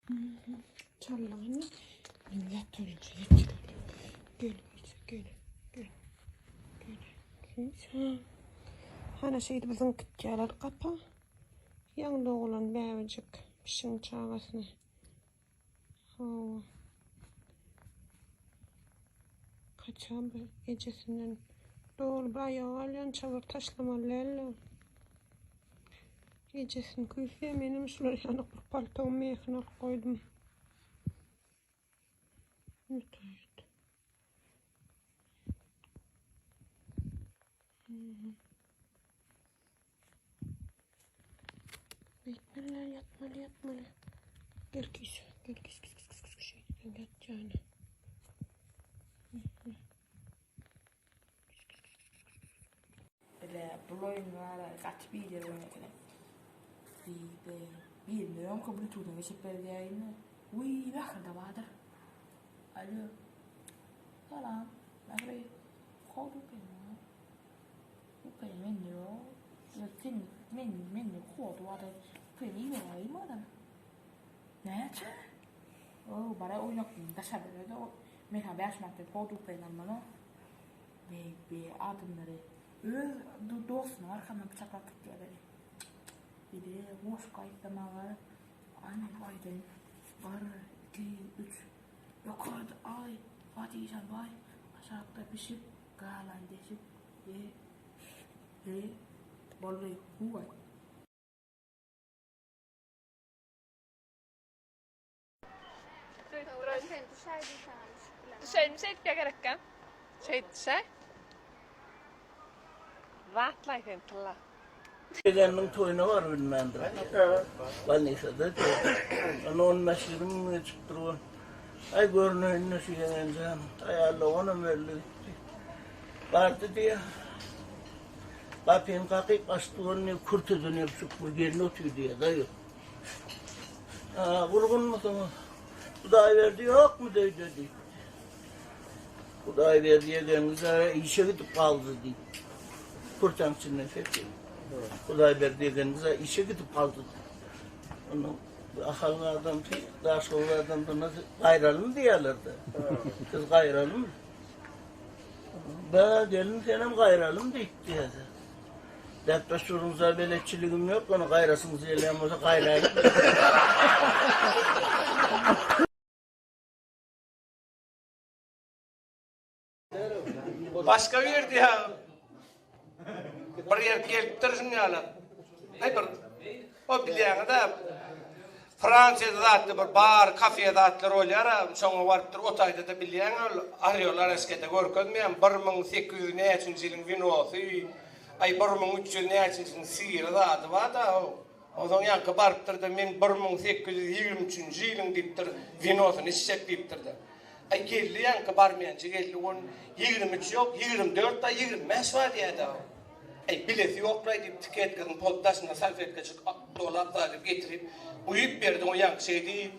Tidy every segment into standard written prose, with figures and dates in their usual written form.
Çaldyk indi. Indi ýatalyja ýatyrly. Gel, gel, gel. Gel. Gel. Hana şeýdip zyňyp gitýärler gapa. Ýaňy dogulan bäbejik pişigiň çagasyny. Hawa. Haçan bir ejesinden doly bir aýaga galýança bir taşlamaly däldi. Ejesini küýseýär. Menem şular ýaly bir paltoň mehini alyp goýdum. Ýut, ýut. Beýtmeli, ýatmaly, ýatmaly. Gel küýse, gel küýse, küýse, küýse, küýse, şeýdip ýatýan. Bile bul oýun bar gaty bider oýun eken. Bi birine öňki bluetooth'dan geçirip berýäýinmi? Wiý, mähirde bardyr. Alo. Salam. Mähri. Kod upaymy? Upay mende ýok. Sen men mende kod bardy. Upayny iberäýinmi adam? Näçe? O, bara oýnak daşarda berdi. Men sana 5 manat berip kod upayny almaly. Beý be adamlary öz dostunyň arkamdan pyçaklap gitýär beri. Bide goşgy aýtsa maňa aý men aýdaýyn. Bir, iki, üç. Ýokarda aý, Hatyjan baý, aşakda pişik, galan deşik. E, e, boldy, huwaý. Sen düşäý diýseňem düşüp bilemok. Düşeýinmi şeýdip ýa gerekkä? Şeýdip düşäý. Zatlaý sen tylla. Ýegeniniň toýuna baryp bilmändir. Bolnisada. Ony on bäş-ýigrimi gün geçipdir bu. Aý görüneýin-de şu ýegen jan. Aýal doganam öldi gitdi. Bardy diýýär. Gapyny kakyp açdy görün diýýär, kürteden ýapyşyp bir gelin otyr diýýär, daýy. Gurgunmysyňyz? Hudaýberdi ýokmy öýde diýip. Hudaýberdi ýegeňiz işe gidip galdy diýip. Kürtäň içinden ses geldi. Hudaýberdi ýegeňiz işe gidip galdy. Ondan Ahalyň adamsy, Daşoguz adamsyna gaýralymy diýýärler-de. Siz gaýralymy? Bä, gelin senem gaýralymy diýip diýýär. Däp-dessuryňyza beletçiligim ýok, ony gaýrasyňyz gelýän bolsa gaýraýyň. Başga bir diýä bir ýer gelipdir şuň ýaly. Aý bir o bilýäňiz-ä Fransiýada zatly bir bar, kafe zatlar bolýar-a, şoňa barypdyr, o taýda-da bilýäň ol Ariol Areskede görkezmeýän 1800 näçinji ýylyň winosy, aý 1300 näçinji ýylyň syry zady bar-da, onsoň ýaňky barypdyr-da, men 1823-nji ýylyň diýipdir, winosyny içjek diýipdir-de. Aý geldi ýaňky barmençi geldi, on 23 ýok, 24 bar, 25 bar diýýär-de. Äý, bilesi ýok-laý diýip, tiketkasyny pod daşyna salfetkajyk dolap zadyp getirip, guýup berdi, o ýaňky şeý diýip,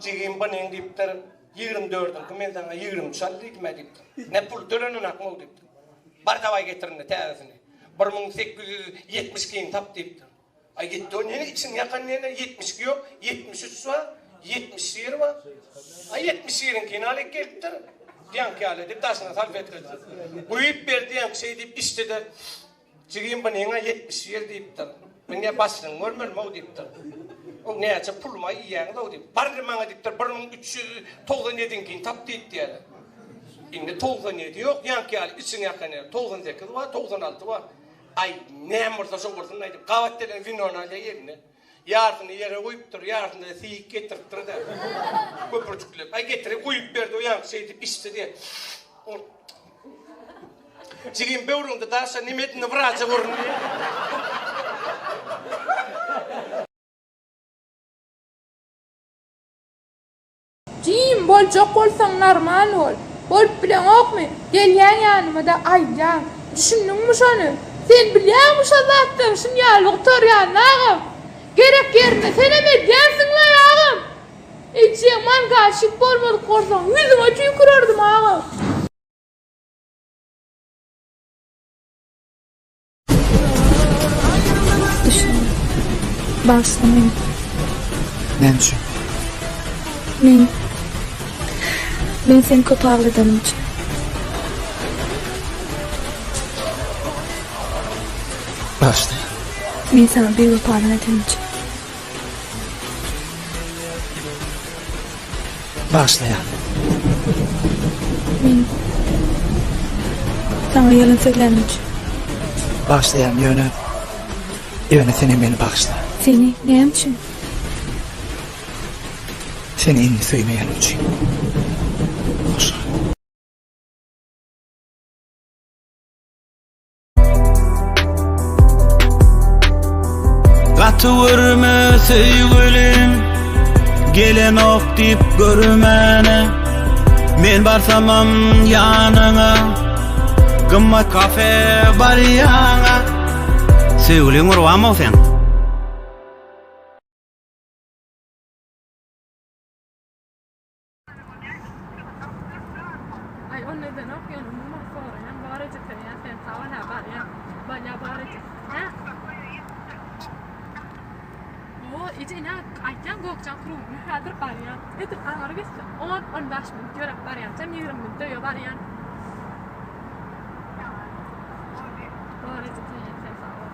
Jigim, bu neň diýipdir, 20 dördüňki men saňa 23 al diýdim-ä diýipdir. Ne pul tölenenakm-ow diýipdir. Bar dawaý getir indi täzesini. 1872-ni tap diýipdir. Aý gitdi o nene içiň ýakan nene 72 ýok, 73 bar, 71 bar. Aý 71-iňkini alyp gelipdir. Ýaňky ýaly edip daşyna salfetka guýup berdi ýaňky şeý diýip içdi-de Jigim bu neňä 71 diýipdir. Men ne başyny görmedim-ow diýipdir. O näçe pulumy iýýäňiz-ow diýip. Bar maňa diýipdir 1397-iňkini tap diýip diýýär. Indi 97 ýok ýaňky ýaly içiň ýakan ýaly 98 bar, 96 bar. Aý, näme bolsa şo bolsun aýdyp, gabat gelen winony alýar eline. Ýarsyny ýere guýupdyr, ýarsyny-da siýik getiripdir-de. Köpürjikläp. Aý, getirip guýup berdi, o ýaňky şeýdip içdi diýýär. Ol Jigim böwrüňde daşa neme edindi, wraça görün diýýär. Jim, boljak bolsaň normal bol. Bolup bileňokmy, gelýäň ýanymada aýdýaň. Düşündiňmi şony? Sen bilýäňmi şo zatlaryň şunýaly gutarýanyny agam? Gerek ýerinde senem edýänsiňlaý agam. Ejeň mangalşik bolmadyk bolsaň ýüzüňe tüýkürerdim agam. Düşündim. Bagyşla meni. Näme üçin? Men Men seni köp agladanym üçin. Bagyşlaýan. Men saňa biwepalyk edenim üçin. Bagyşlaýan. Men saňa ýalan sözlänim üçin. Bagyşlaýan, ýöne ýöne senem meni bagyşla. Seni näme üçin? Seni indi söýmeýänim üçin. Hoş gal. Gaty görme söýgülim Gelenok diýip görmäne Men barsamam ýanyňa Gymmat kafe barýaňa Söýgüliň urbanmy seň? Aý ony edenok ýöne umuman soraýan bar eje söýýän seni sag ol hä barýan barýa bar eje hä O eje ine aýtýan Gökjan krugyna häzir barýan edil aňry gitse on on bäş minut ýöräp barýançam 20 minutda öýe barýan Bar eje söýýän seni sag ol.